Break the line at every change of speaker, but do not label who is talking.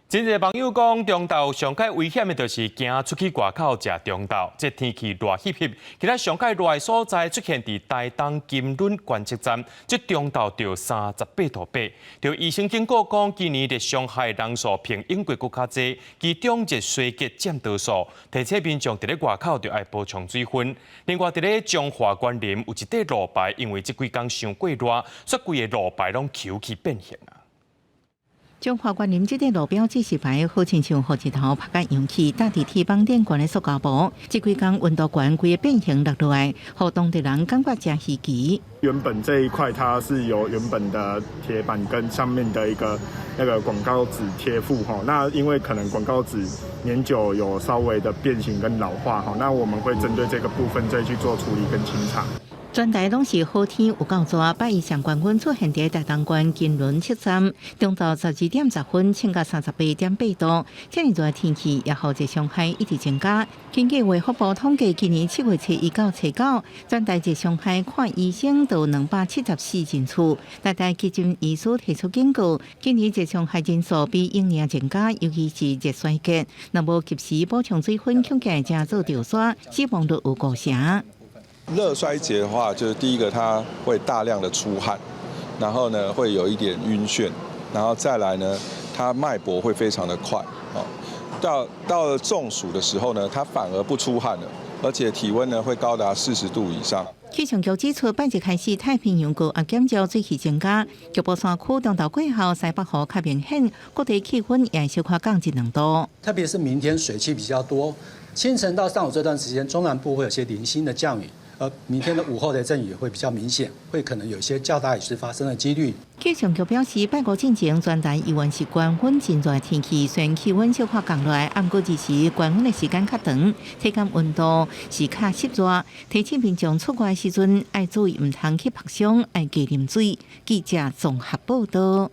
真濟網友講，中晝上蓋危險的就是行出去外口食中晝，這天氣熱翕翕，今仔上蓋熱的所在出現佇台東金崙觀測站，這中晝著38.8度。著醫生警告講，今年熱傷害人數比英國閣較濟，其中熱衰竭佔多數，提醒民眾佇咧外口著愛補充水分。另外，佇咧彰化員林有一塊路牌，因為這幾工傷過熱，所以規个路牌攏虯去變形啊。
彰化員林這塊路標指示牌，好親像予日頭拍甲揚起，搭佇鐵板頂懸的塑膠布，這幾工溫度懸，規个變形落落來，予當地人感覺誠稀奇。
原本這一塊它是由原本的鐵板跟上面的一個那個廣告紙貼附哈，那因為可能廣告紙年久有稍微的變形跟老化哈，那我們會針對這個部分再去做處理跟清查。
全台攏是好天有夠熱，拜一上懸溫出現佇台東縣金崙測站，中晝12點10分，衝到38.8度，這爾熱的天氣也予熱傷害一直增加。根據衛福部統計，今年7月初一到初九，全台熱傷害看醫生都274人次。台大急診醫師提出警告，今年熱傷害人數比往年增加，尤其是熱衰竭，若無及時補充水分，恐驚會成做著沙，死亡率有五成。
熱衰竭的話，就是第一個，它會大量的出汗，然後呢會有一點暈眩，然後再來呢，它脈搏會非常的快，哦，到了中暑的時候呢，它反而不出汗了，而且體溫呢會高達40度以上。
氣象局指出，拜日開始太平洋高壓減少，水汽增加，局部山區中晝過後西北雨較明顯，各地氣溫也小可降一兩度。
特別是明天水汽比較多，清晨到上午這段時間，中南部會有些零星的降雨。而明天的午後的陣雨會比較明顯，會可能有些較大雨勢發生的幾率。
氣象局表示，拜五進前全台依然是高溫真熱天氣，雖然氣溫小可降落來，毋過日時高溫的時間較長，體感溫度是較濕熱。提醒民眾出外時陣愛注意，毋通去曝傷，愛加啉水。記者綜合報道。